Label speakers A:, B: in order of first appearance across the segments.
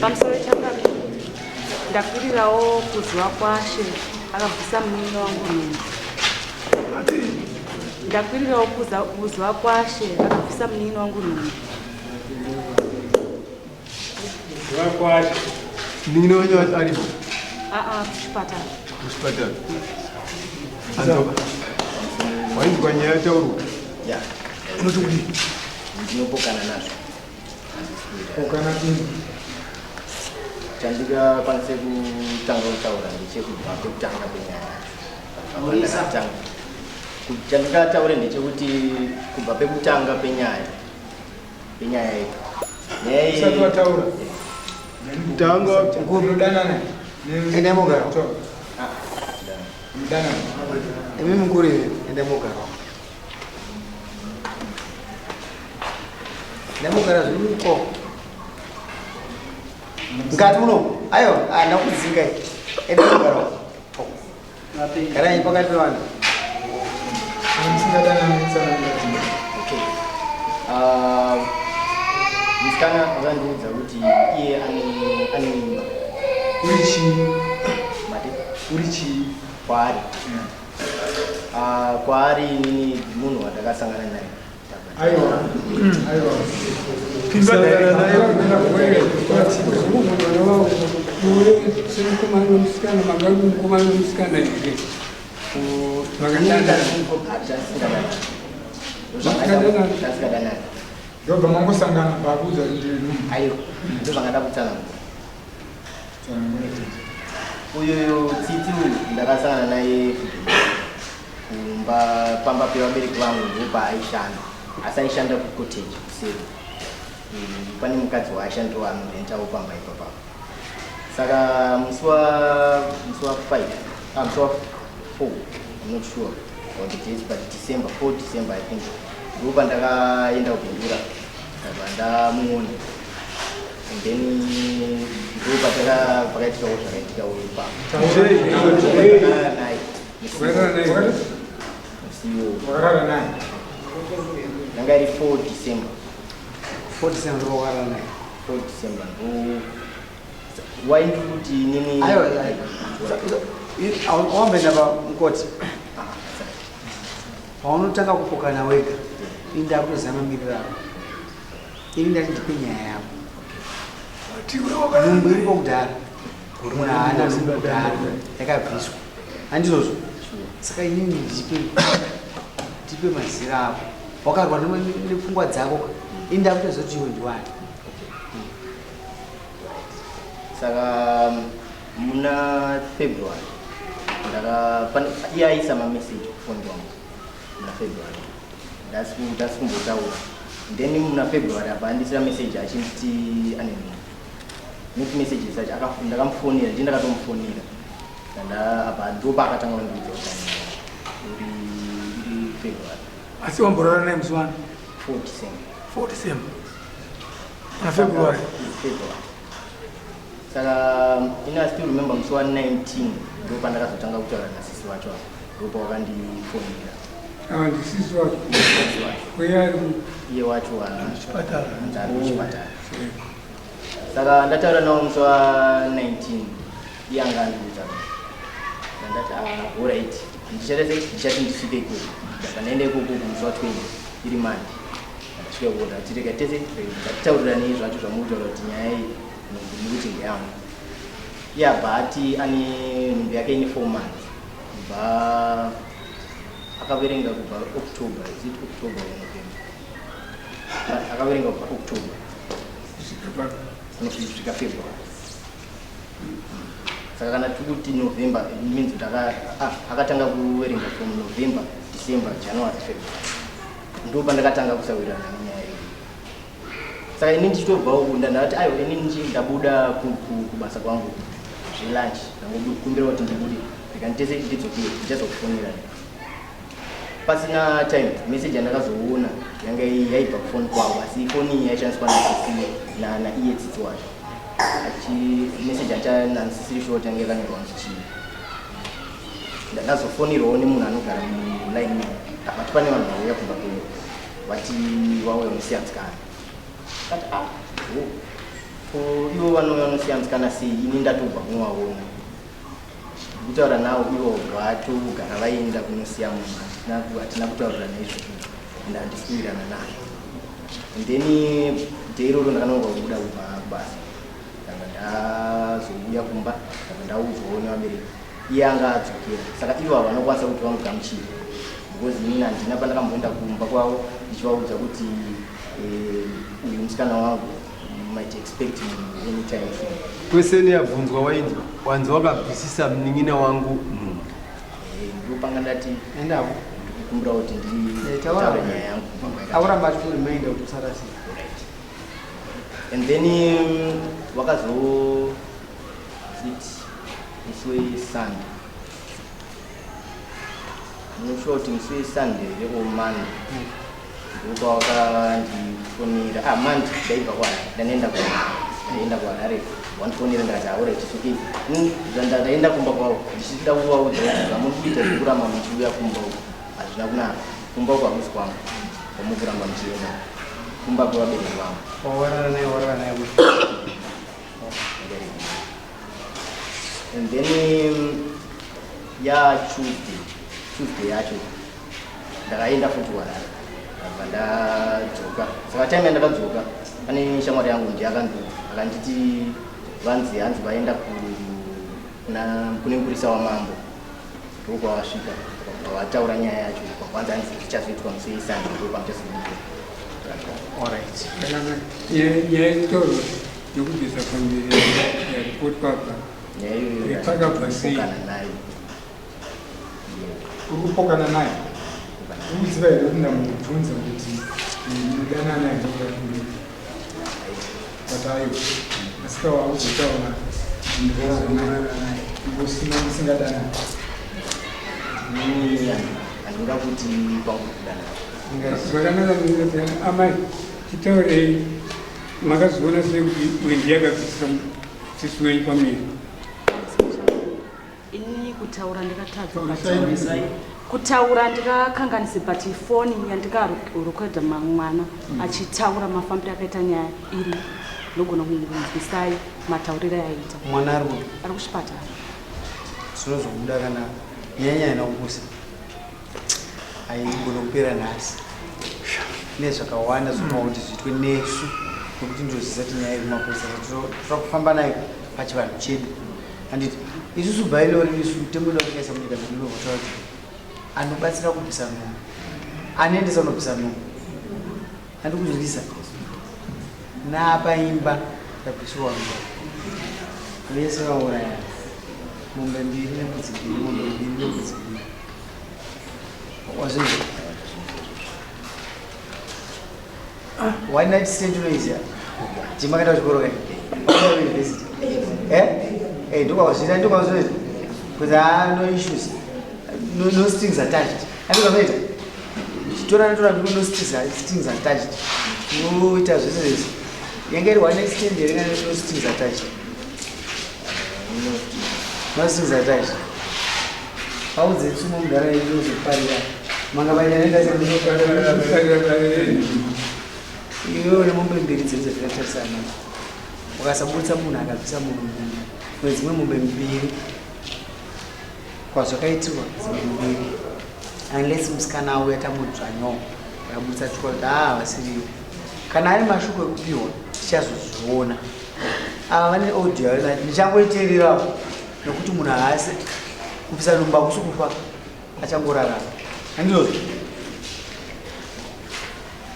A: Pamusoro changamire, ndakwirirawo kuziva kwashe akabvisa munin'ina wangu nhumbu. Ndakwirirawo kuziva kwashe akabvisa munin'ina wangu nhumbu.
B: Kuziva kwashe.
C: Munin'ina wenyu aripo?
A: Aa, kuchipatara.
C: Kuchipatara. Anzoka. Wainzwa nyaya yataurwa?
D: Ya.
C: Unoti kudii?
D: Ndinopokana nazvo.
B: Pokana ini.
D: Chandingakwanise kutanga kutaura ndechekubva pekutanga kwenyaya yacho. Chandingataure ndechekuti kubva pekutanga penyaya penyaya iyi. Nyaya iyi
B: Usati wataura.
C: Tanga
B: Munodanana.
E: Enda mogara.
D: Ah,
B: Munodanana.
E: Imi mukuru imi, enda mogara. Enda mogara zviri uko. Mukati muno. Ayo, ah ndakudzinga. Enda mogara. Garai pakati pevanhu.
B: Musingadanani tsanangura.
D: Okay. Ah, musikana akandiudza kuti iye ane mimba.
B: Uri chii?
D: Mate
B: Uri chii?
D: kwaari. Ah, kwaari inini munhu wandakasangana naye.
B: Aiwa. Aiwa.
F: Mukomana nomusikana manga mukomana nomusikana here? Vakadanana.
D: Tasingadanani.
F: Vakadanana.
D: Tasingadanani.
B: Ndobva mangosangana pakuudza kuti ndiri nhumbu.
D: Aiwa. Ndozvangada kutsanangura.
B: Tsanangura tete.
D: Uyu Tsitsi uyu ndakasangana naye kumba pamba pevabereki vangu ndopaaishanda asi aishanda kucottage kuseri. Pane mukadzi waaishandirawo anorentawo pamba ipapapo. Saka musi wa 5, ah, musi wa 4, I'm not sure about the dates, but December 4 December I think ndopandakaenda kuBindura, ndabva ndamuona and then ndopataka pakaitikawo zvakaitikawo ipapo. Ndakarara naye
F: Wakarara naye?
D: musi iwowo.
B: Wakarara naye.
D: Yanga iri 4 December.
E: 4 December ndo wakarara naye.
D: 4 December ndo waindi kuti inini.
E: Ayo, ayo. Wamboenda pamukoti?
D: Ah, sorry.
E: Paunotanga kupokana wega, ini ndakutoziva mamiriro ako. Ini ndati ndipe nyaya yako. Nhumbu iripo kudhara. Munhu haana nhumbu kudhara yakabviswa. Handizvozvo? Saka inini ndipe mazira ako. Wakarwa nepfungwa dzako. Ini ndakutoziva kuti iwe ndiwani.
D: Saka muna February iye aisa mameseji kufoni kwangu muna February, ndasi kumbotaura. Then muna February apa andisira meseji achinditi ane nhumbu. Not messages acho, ndakamufonera, ndii ndakatomufonera. Ndanda apa ndopaakatanga kundiudza kuti ane nhumbu. Uri February.
F: Asi wamborara naye musi wani?
D: 4 December.
F: 4 December. Na February.
D: February. Saka ini I still remember musi wa 19 ndopandakazotanga kutaura nasisi wacho apa, ndopawakandifonera.
F: Ava ndisisi wacho.
D: Sisi wacho.
F: Uye ari
D: Iye wacho
C: Chipatara.
D: ari kuchipatara. Saka ndataura nawo musi wa 19, iye anga andiudza. Ndandati, ah, alright, ndichati ndichati ndisvike ikoko. Ndabva ndaenda ikoko musi wa 20 iri Monday. Ndasvika ikoko, ndati rega tese ndatitaurirane zvacho zvamukutaura kuti nyaya iyi nhumbu mukuti ndeyangu. Iye abva ati ane nhumbu yake ine 4 months kubva akaverenga kubva October, is it October or November? Akaverenga kubva October kunosvika February. Saka kana tiri kuti November, it means kuti akatanga kuverenga from November, December, January, February. Ndo pandakatanga kusawirirana nenyaya iyi. Saka ini ndichitobvawo kunda, ndakati aiwa, ini ndabuda kubasa kwangu zvelunch, ndangokumbira kuti ndibude. Ndikanditese ndidzokere, ndichazokufonera. Pasina time, message yandakazoona yanga yaibva kufoni kwavo, asi foni iyi yaishandiswa nasisi naiye Tsitsi wacho. Achi message acha nansisiri short yange yakanyorwa muchichii. Ndazofonirwawo nemunhu anogara mulaini, vati pane vanhu vauya kumba kwenyu, vati vauya unosiya musikana. Kati ah, oh, ko ivo vanouya vanosiya musikana sei? Ini ndatobva kunovaona, kutaura navo, ivo vatogara vaenda kunosiya munhu. Hatina kutaurirana izvozvo and handisi kuwirirana nazvo. And then day iroro ndakanonoka kubuda kubva kubasa. Ndanga ndazouya kumba, ndabva ndaudzwawo nevabereki iye anga adzokera, saka ivo havanokwanisa kuti vamugamuchire because inini handina pandakamboenda kumba kwavo ndichivaudza kuti uyu musikana wangu, you might expect him anytime soon.
C: Question yabvunzwa wainzwa, wanzi wakabvisisa munin'ina wangu nhumbu.
D: Ndopanga ndati
E: Endawo.
D: ndikukumbira kuti
E: Taura.
D: nditaure nyaya yangu kubva kwayakatanga.
E: Akuramba achikureminder kuti usarasika.
D: Right. And then wakazo it musi weSunday, munoshuwa kuti musi weSunday reko Monday ndopawakandifonera. Ah, Monday ndaibva kuHarare, ndanoenda ndaenda kuHarare, wandifonera. Ndakati alright, it's okay. Ndaenda kumba kwavo ndichida kuvaudza kuti zvamuri kuita zvekuramba muchiuya kumba uku hazvina kunaka. Kumba uku hakusi kwangu kwamuri kuramba muchienda, kumba kwevabereki vangu.
E: Wawarara naye, warara naye kuti.
D: And then ya Tuesday yacho ndakaenda futi kuHarare, ndabva ndadzoka. Saka time yandakadzoka, pane shamwari yangu ndiye akanditi vanzi hanzi vaenda kune mupurisa wamambo, ndokwavasvika vataura nyaya yacho. Kwanzi hanzi zvichazoitwa musi weSunday, ndokwamuchazoitika.
E: Alright.
F: Kana nyaya yekutaurwa yekubvisa pamuviri yaripotwa apa,
D: Nyaya iyoyo
F: Pakabva sei?
D: ndakupokana nayo.
B: Uri kupokana naye, uri kuziva here kuti ndamubvunza kuti munodanana naye ndokuda, but aiwa, asika wakuzotaura naye usina musingadanani.
D: Inini handinoda kuti kwangu kudanana.
F: Zvakanaka munoti amai, titaurei, makazoona sei kuti uyu ndiye akabvisisa sisi wenyu pamuviri?
A: Inini kutaura ndakatadza, but kutaura ndikakanganise, but foni yandikarekodha mwana achitaura mafambiro akaita nyaya iri, ndogona kunzwisai matauriro aiita.
E: Mwana ari kupi?
A: Ari kuchipatara.
E: Zvinozobuda kana nyanya ina kupusa haigona kupera nhasi nezvakawanda zvopa kuti zviitwe nesu, nekuti ndozvisa kuti nyaya iri kumapurisa, toda kufamba nayo pachivanhu chedu, handiti? Isusu bylaw isu mutemo wedu watakaisa munyika medu unotaura kuti anobatsira kubvisa nhumbu anoendesa unobvisa nhumbu, handi kuzvisa napaimba yabvisiwa nhumbu, vese vauraya mombe mbiri nembudzi mbiri, mombe mbiri nembudzi mbiri. Wazvinzwa? One night stand unoiziva? Jimakaenda kuchikoro kai, university? Ndokwazvita, ndokwazvinoita kuti ha, no issues, no strings attached. Andozvanoita chitora tora, no strings attached, unoita zvese zvese. Yange iri one night stand here kana no strings attached? No strings attached. Paudze tsumo mudhara, inozoparira manga paita nenda. Iwewe nemombe mbiri dziri dzatakatarisana, ukasabudisa munhu akabvisa munhu munhu wedzimwe mombe mbiri kwazvakaitirwa dzimwe mbiri, unless musikana auya tamudzvanyawo akabudisa chikoro kuti haa, vasiriwo. Kana ari mashoko ekupiwa tichazozviona. Ava vane audio yayo, ndichangoiteererawo nekuti munhu haasi kubvisa nhumbu, hakusi kufa, achangorarama, handizvozvo?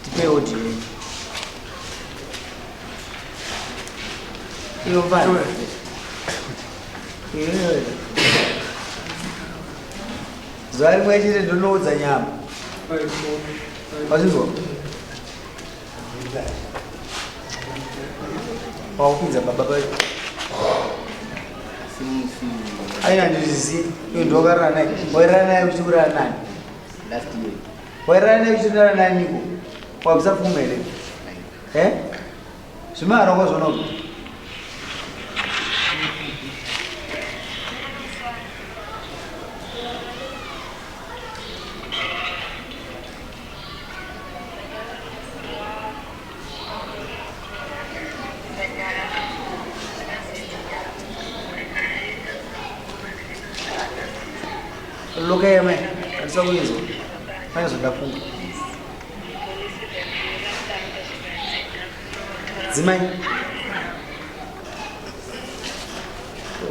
E: Tipe audio yenyu iyo mfana iyoyo. Zuva rimwe chete ndinoudza nyama, wazvinzwa? Wakupinza baba pacho.
D: Asi musi
E: Aina ndizvizivi iwe ndowakarara naye. Wairara naye uchiurara nani?
D: Last year.
E: Wairara naye uchiurara naniko? Wabvisa pfuma here? Eh? Zvimahara wakazviona kupi? Look at me. Handisa kuinzwa. Pane zvandafunga. Dzimai.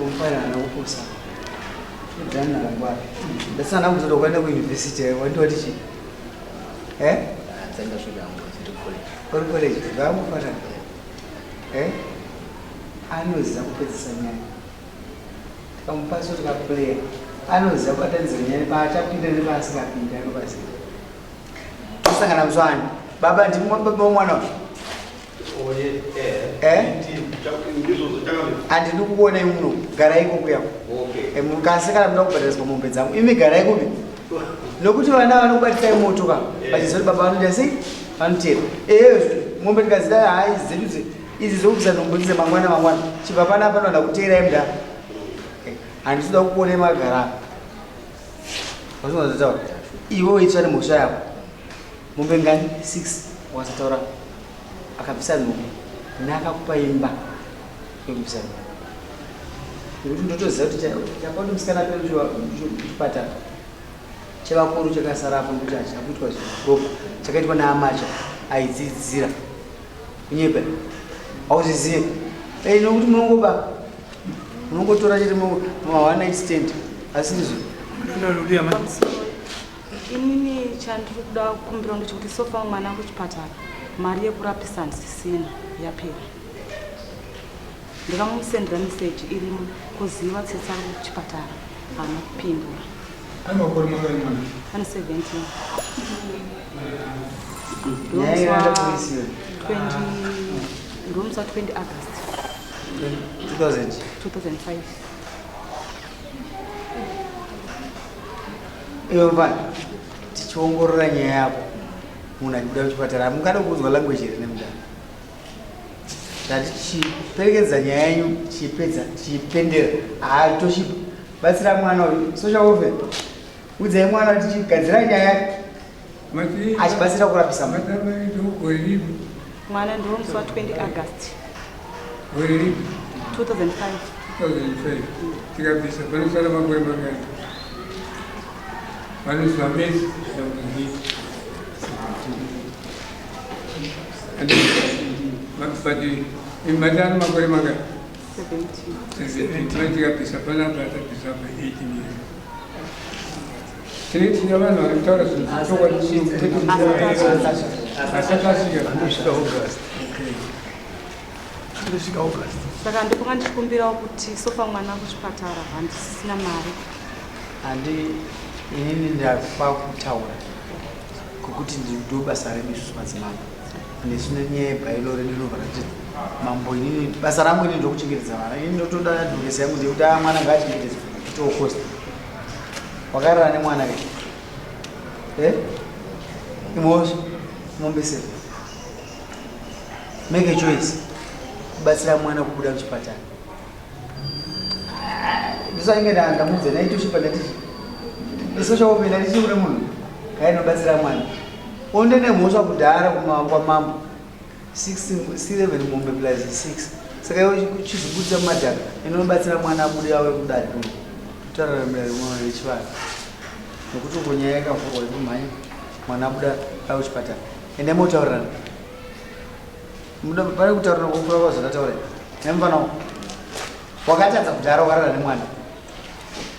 E: Umfana haana kupusa. Dhani akangwara. Ndasana kuzoda kuenda kuuniversity wandiwati chii? Eh?
D: Handisati hangu ndiri college.
E: Uri college, vamufanana. Eh? Anoziva kupedzisa nyaya. Tikamupa so tikaplaya. Anoziva kubatanidza nyaya paachapinda nepaasingapinda anobaziva. Tosangana muzwani. Baba ndimi baba womwana uyu. Eh? Handidi kukuonai muno. Garai ikoko yako. Mukasi kana muda kubhadhariswa mombe dzangu. Imi garai kupi? Nokuti vana vanokubatisai moto ka. Vachiziva kuti baba vanoita sei? Vanotera. Ehe, mombe tikazida hayi dzedu dze idzi dzokubvisa nhombo ndidze mangwana mangwana. Chibva panapa panoda kuteerai mudhara. Handisi kuda kukuonai makagara apa. Wazvinzwa zvataura? Iwe waitsva nemhosva yako. Mombe ngani? 6 wasataura. Akabvisa nhumbu nakakupa imba yekubvisa nhumbu. Nekuti ndotoziva kuti chapa kuti musikana apere kuchipatara chevakuru chakasara apo nekuti hachina kuitwa zviropa chakaitwa naamacha aidzidzira kunyepa hauzvizive ei nokuti munongoba munongotora chete ma one night stand asi ndizvo.
A: Inini chandiri kuda kukumbira ndechekuti sofa mwana kuchipatara mari yekurapisa handisisina yapera. Ndakamusendera meseji irimo kuziva tsitsi ari kuchipatara haana kupindura.
B: Ane makore mangani mwana?
A: Ane 17.
E: Nyaya yakaenda polisi iyo.
A: 20 ndomusi wa 20 August
E: 2000
A: 2005.
E: Iwe mfana, tichiongorora nyaya yako munhu achibuda kuchipatara mungada kuudzwa language here nemudhara? Ndati tichiperekedza nyaya yenyu tichipedza tichipendera haa toshipa batsira mwana uyu social welfare udzai mwana kuti tichigadzira nyaya yake achibatsira kurapisa munhu.
A: Mwana ndiwo musi wa 20 August
F: Gore ripi?
A: 2005.
F: 2005. Tikabvisa panosara makore mangani? Panoswa mesi dambudziko. But matano makore mangani?
A: 17.
F: Tikabvisa panapa tabvisa pa 18 years. Tine tine vanhu vari kutaura zvinhu zvechokwadi asati asvika.
C: Ndosvika August.
A: Saka ndikuva ndichikumbirawo kuti sofa mwana kuchipatara handisisina mari.
E: Handi inini ndafa kutaura kwekuti ndo basa redu isusu madzimambo nesu nenyaya yebailo redu rinobva rati mambo inini basa rangu inini ndokuchengetedza vana inini ndotoda advokesi yangu ndeyekuti a mwana ngaachengetedzwe itokosta wakarara nemwana ke eh imhosva mombe seven make a choice kubatsira mwana kubuda muchipatara ndisainge ndamudza naitoshipa ndati social welfare ndati chikune munhu kainobatsira mwana onde nemhosva kudhara kwamambo 7 mombe plus 6 saka iwe chizvibudisa mumadhaka inobatsira mwana abude awe kudare kuno totarara mudare mwana vechivanhu nekuti uko nyaya yakavhurwa yekumhanya mwana abuda awe kuchipatara ende motaurirana pane kutaurira kukura kwazvakataura nemufana wakatadza kudhara wakarara nemwana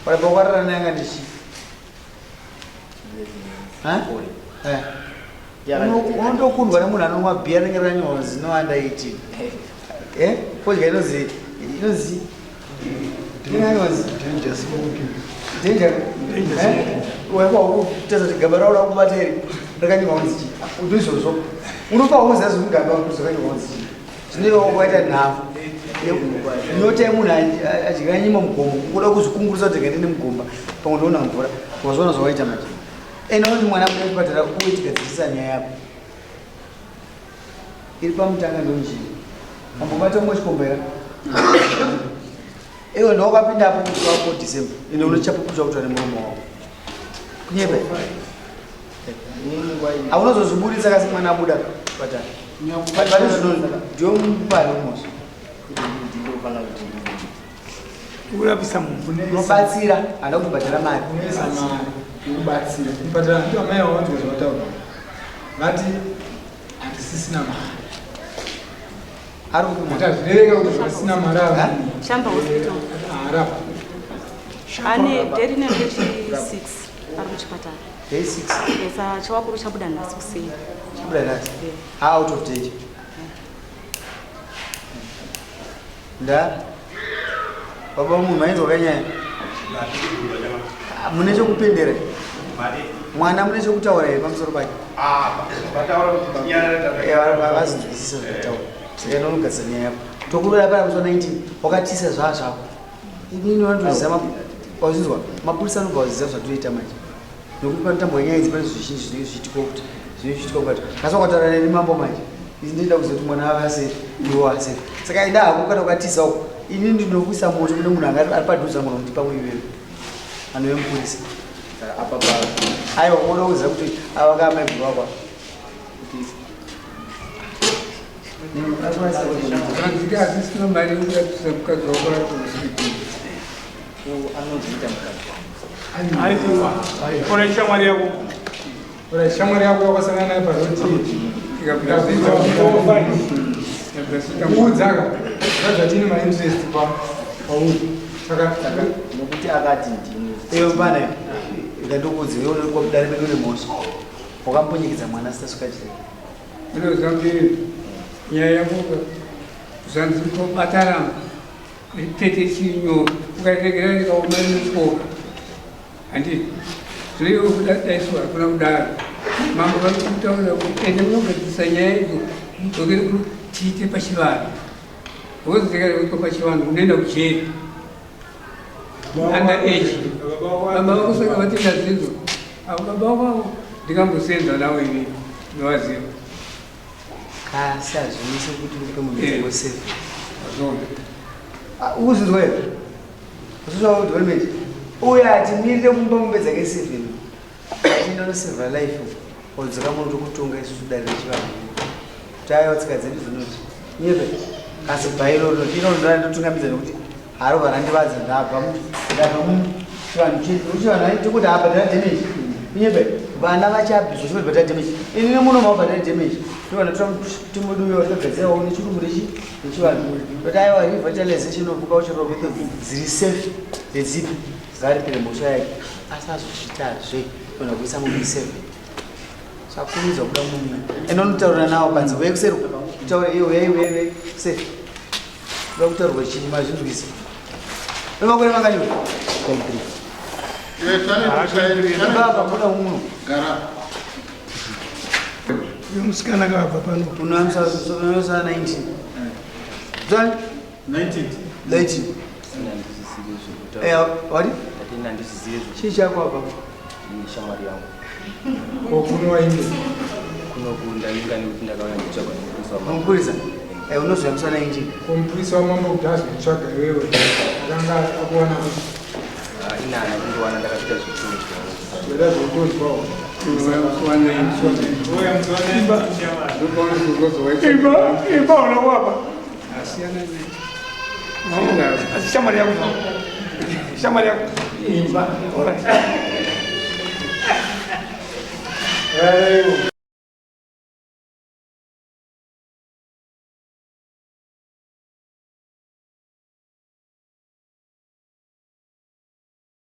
E: waramba wakarara naye anga ndichi unondokundwa nemunhu anonwa bhiya rinenge rakanyorwa zinowanda 18 eh fodya inozi inozi inonzi danger waikutadza kuti gaba rauda kubata iri rakanyorwa kunzi chii ndizvozvo unopa uziva zvemugaba kuti zvakanyorwa kunzi chii zvinenge wakaita nhafu. Nyota yemunhu adya nyima mugomo, kungoda kuzvikungurisa kuti rega ndiende mugomba, pamwe ndoona mvura. Wazviona zvawaita manje. Enda unoti mwana abude kuchipatara uye tigadzirisa nyaya yako. Iri pamutanga ndonjii. Ambobata umwe chikombera. Iwe ndowakapinda apo musi wako December. Ende unochapupu chakutaura nemuromo wako. Kunyepa. Haunozozviburitsa kasi mwana abuda kuchipatara. But pane zvino ndiwe mupari wemhosva.
F: Kurapisa munhu.
E: Unobatsira, handa kutobhadhara mari.
B: Unoisa mari yekubatsira. Kuchipatara ndiyo amai vawanzwa zvavataura. Vati hatisisina mari.
E: Ari kupi mwana?
B: Tazvirega kuti zvasina mari ava.
A: Shamba hospital.
B: Arapa.
A: Ane date inenge chi 6 ari kuchipatara.
E: Day 6.
A: Yes, chawakuru chabuda nhasi kuseni.
E: Chabuda nhasi. Ah, out of date. Nda. Baba munhu mainzwa kanyaya. Ah, mune chekupendera. Mwana mune chekutaura here pamusoro pake? Eh, vazinzwisisa zvakataura. Saka ino unogadzira nyaya yako. Tokurora pana musi wa 19 wakatisa zvaa zvako. Inini vanotoziva wazvinzwa mapurisa anobva waziva zvatoita manje. Nokuti panotambwa nyaya idzi pane zvizhinji zvinenge zvichiitika kuti zvinenge zvichiitika kukati. Asi wakataura neni mambo manje. Ini ndinoda kuziva kuti mwana ave asei iwe asei. Saka enda hako kana ukatiza uko. Ini ndinokuisa moto kune munhu anga ari padhuze angona kundipa iwewe. Anove mupurisa.
D: Saka apa pa
E: Aiwa unoda kuziva kuti ava kamaiguru wako.
F: Vanzika asisina mari yekurapisa mukadzi wako ari kuhospital.
D: Anozoita mukadzi wangu.
F: Aiwa, ona shamwari yako.
B: Ora shamwari yako wakasangana naye paroti.
F: Ikabvisa
B: Kuudzaka. Zvazvatine mainterest pa pauri. Saka
D: Saka nokuti akati ndini.
E: Iwe pana ndandokuudza iwe uri kudare pedu nemhosva. Wakambunyikidza mwana asati chiremba.
F: Unoziva kuti nyaya yako zvanzi tobatarama tete chinyoro ukairegera ikaoma inotyoka handiti zvino iwe kudaiswa hakuna kudaro mambo vari kutaura kuti ende munogadzirisa nyaya idzo mudzokere tiite pachivanhu wozodzokera pachivanhu unoenda kujeri under age baba vako saka vatenda zvinzo avo baba vako ndikambosenza navo ini ndinovaziva
E: Kasi hazvinisi kuti upe munhu mutengo seven.
F: Azvona.
E: Ukuzvinzwa here? Uzvinzwa kuti development. Uye atimirire kumba mombe dzake seven. Achienda unoseva life. Odzoka muno tokutonga isusu dare rechivanhu. Kuti aiwa tsika dzedu dzinoti. Nyeve. Kasi bhairo rinoti ino ndotungamidza nekuti harova randivadza ndabva ndabva muchivanhu chedu. Uchivanhu aiti kuti haabhadhara damage. Nyeve. Vana vachabviswa chikuti bhadhara damage. Ini muno mabhadhara damage. Ndovana timoduyo takagadzirawo nechirungu nechi nechivanhu. But aiwa revitalization of cultural methods dziri safe ndedzipi ngaaripire mhosva yake asi azozviitazve kana kuisa mumbi seven. Sakurudza kuda mumbi. Enda unotaura nawo panze uye kuseri kutaura iwe uye uye uye kuseri. Kuda kutaurwa chii mazvinzwisa. Unomakore mangani? 23. Baba buda muno.
B: Gara.
F: Uyo musikana akabva pano.
E: Unoamsa 19. Zani?
B: 19.
E: 19. Eh, wadi?
D: Ndati handisizive zvekuti
E: Chii chako apa?
D: ni shamwari yangu.
B: Ko kuno wainde.
D: Kuno kundainga nekuti ndakauya ndichitsvaga nemupurisa wamambo.
E: Mupurisa. Eh, unozoyamsa 19.
B: Ko mupurisa wamambo kuti azomutsvaga iwewe. Akanga akuwana kuti
D: Ah, ina haana kundiwana ndakapita zvekutonzwa.
B: zvada zvekutonzwawo.
F: Imba, imba unokuapa. Asiyana
G: Asi shamwari yako. Shamwari yako.
F: Imba.
G: Alright.
B: Right.